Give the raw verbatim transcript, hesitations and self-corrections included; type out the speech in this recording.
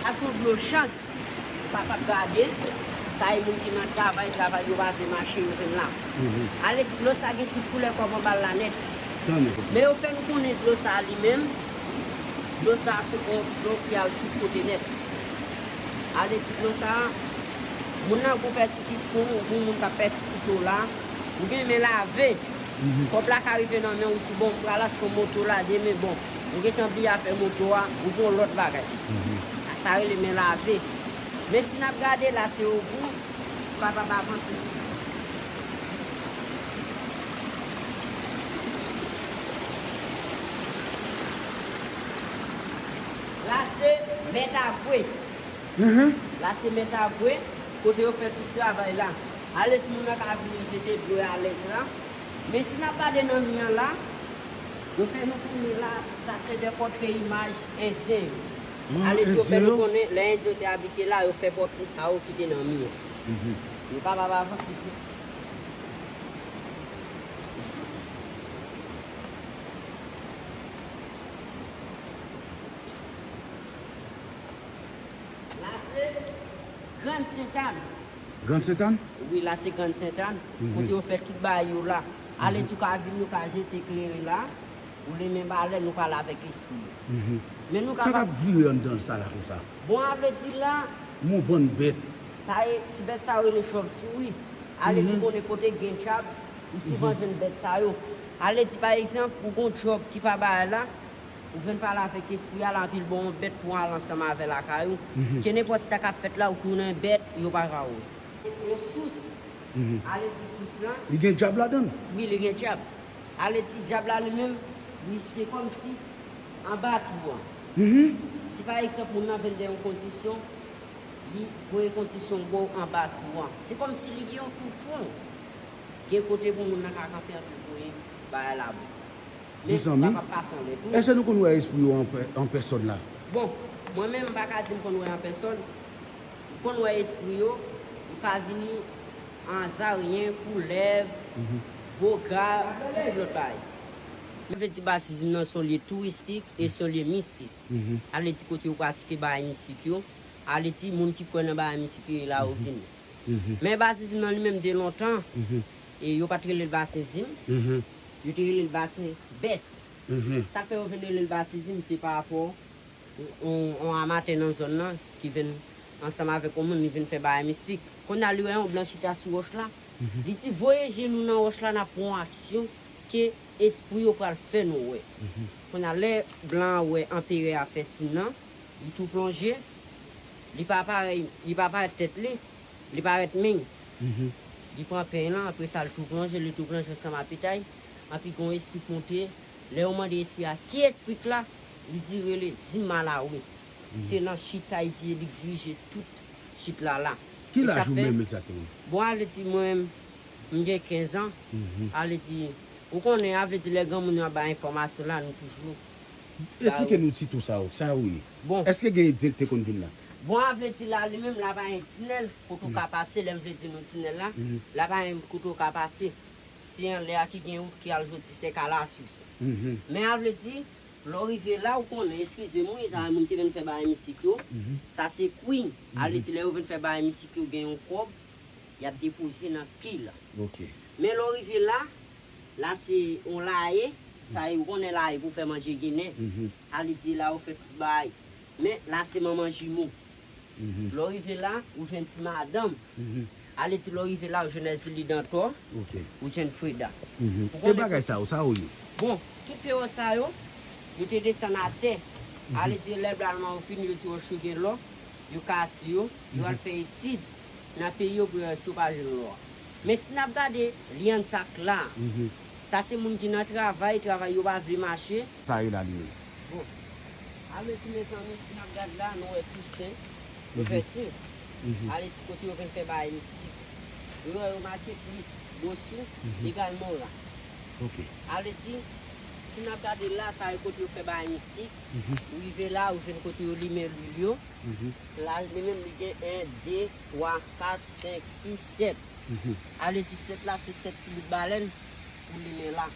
Sa se yon dlo chans. Ou pa p ap gade. Sa e moun ki nan travay, travay yo pa vle mache, yo vin la. Ale di dlo sa gen tout koulè kòb anba l la nèt. Men yo fè nou konnen dlo sa li menm, dlo sa se yon dlo ki al tout kote nèt. Ale di dlo sa, moun nan gon pèsekisyon, ou gon moun k ap pèsekite w la, ou gen men lave. Kòb la ka rive nan men w, ou di, "Bon, m pral achte yon moto la demen." Bon, ou gentan bliye afè moto a, ou pran yon lòt bagay. Sa rele men lave. Men si n ap gade la, se ogou, pa, pa, pa avanse. La se mèt a bwe. La se mèt a bwe, kote yo fè tout travay la. Ale di moun nan ka vini jete dlo alèz la. Men si n ap gade nan mi an la, yo fè nou konnen la, sa se de pòtre imaj endyen yo. Ale di yo fè nou konnen, lè endyen yo te abite la, yo fè pòtre sa yo ki te nan mi an. Yo pa, pa, pa avanse. La se Grann Sentàn. Grann Sentàn? Wi, la se Grann Sentàn. Kote yo fè tout bagay yo la. Ale di ou ka vin, ou ka jete kleren la. Ou limen balèn, ou pale avèk espri yo. Men nou kapab. Sa k ap vire anndan sa la konsa? Bon, a vle di la. Yon bann bèt. Sa e, ti bèt sa yo rele chòvsouri. Ale di konnen kote gen djab, ou souvan jwenn bèt sa yo. Ale di, pa egzanp, ou gon djòb ki pa bay la, ou vin pale avèk espri a, l anpil bon yon bèt pou al ansanm avè lakay ou. Ke nenpòt sa k ap fèt la, ou tounen bèt, yo pa ka wè. Yon sous. Ale di sous lan. Li gen djab ladan l? Wi, li gen djab. Ale di djab la li menm, li se kòmsi anba twou an. Si pa egzanp, moun nan vin nan yon kondisyon, li voye kondisyon ba w anba twou an. Se kòmsi li gen yon twou fon. Gen kote pou moun nan ka kanpe anpi voye bagay la ba w. Men ou kapab pase anlè tou. Èske nou konn wè espri yo an pè-, an pèsòn la? Bon, mwen menm, m pa ka di m konn wè an pèsòn. M konn wè espri yo, yo ka vini an zaryen, koulèv, boga, tout lòt bagay. Mwen vle di Basizim nan se yon lye touristik e se yon lye mistik. A vle di kote yo pratike bagay mistik yo. A vle di moun ki kwè nan bagay mistik yo, e la yo vini. Men Basizim nan li menm de lontan, e yo pa t rele l Basizim, yo te rele l Basen Bès. Sa k fè yo vin rele l Basizim, se pa rapò yon, yon amatè nan zòn nan ki vin ansanm avèk yon moun, li vin fè bagay mistik. Kounye a, li wè yon blan chita sou wòch la. Li di, "Voye je nou nan wòch la, n ap pran yon aksyon ke espri yo pral fè nou wè." Kounye a, lè blan an wè anperè a fè siy nan, li tou plonje, li pa parèt, li pa parèt tèt li, li parèt men. Li pran peny lan, apre sa, li tou plonje, li tou plonje ansanm ak pitay. Anpi gon espri k monte, lè yo mande espri a, "Ki espri k la?" Li di, "Rele Zim Malawi." Se nan chit sa, li di, li dirije tout chit la la. Ki laj ou menm egzakteman? Bon, a vle di, mwen, m gen kenz an. A vle di, ou konnen, a vle di, lè granmoun yo ap bay enfòmasyon la, nou toujou. Esplike nou ti tou sa yo, sa yo ye. Bon. Èske gen endyen ki te konn vin la? Bon, a vle di la, li menm, la pa gen tinèl, kote ou ka pase, lè m vle di nou tinèl la, la pa gen kote ou ka pase. Se anlè a ki gen wout ki al soti Sèkalasous. Men a vle di, lè w rive la, ou konnen, eskize m wi, sa moun ki vin fè bagay mistik yo, sa se kwi. A vle di, lè yo vin fè bagay mistik yo, gen yon kòb, y ap depoze nan kwi la. Men lè w rive la, la se yon laye, sa yo konnen laye pou fè manje ginen. A vle di, la yo fè tout bagay. Men la se manman jimo. Lè w rive la, ou jwenn ti madanm. A vle di, lè w rive la, ou jwenn Èzili Dantò, ou jwenn Freda. E bagay sa yo, sa yo ye? Bon, tout pewo sa yo, yo te desann atè. A vle di, lè blan yo fin, yo di wòch yo gen lò, yo kase yo, yo al fè etid nan peyi yo pou yo wè si yo pa jwenn lò a. Men si n ap gade lyann sa k la, sa se moun ki nan travay, travay yo pa vle mache. Sa ye la li menm? Bon. A vle di, mezanmi, si n ap gad la, nou wè Tousen, ouvèti. A vle di kote yo vin fè bagay mistik. Yo wè yo make plis Bosou, egalman la. A vle di, si n ap gade la, sa e kote yo fè bagay mistik. Ou rive la, ou jwenn kote yo limen lwil yo. La, li menm, li gen en, de, twa, kat, senk, sis, sèt. A vle di, sèt la, se sèt ti bout balèn pou limen la.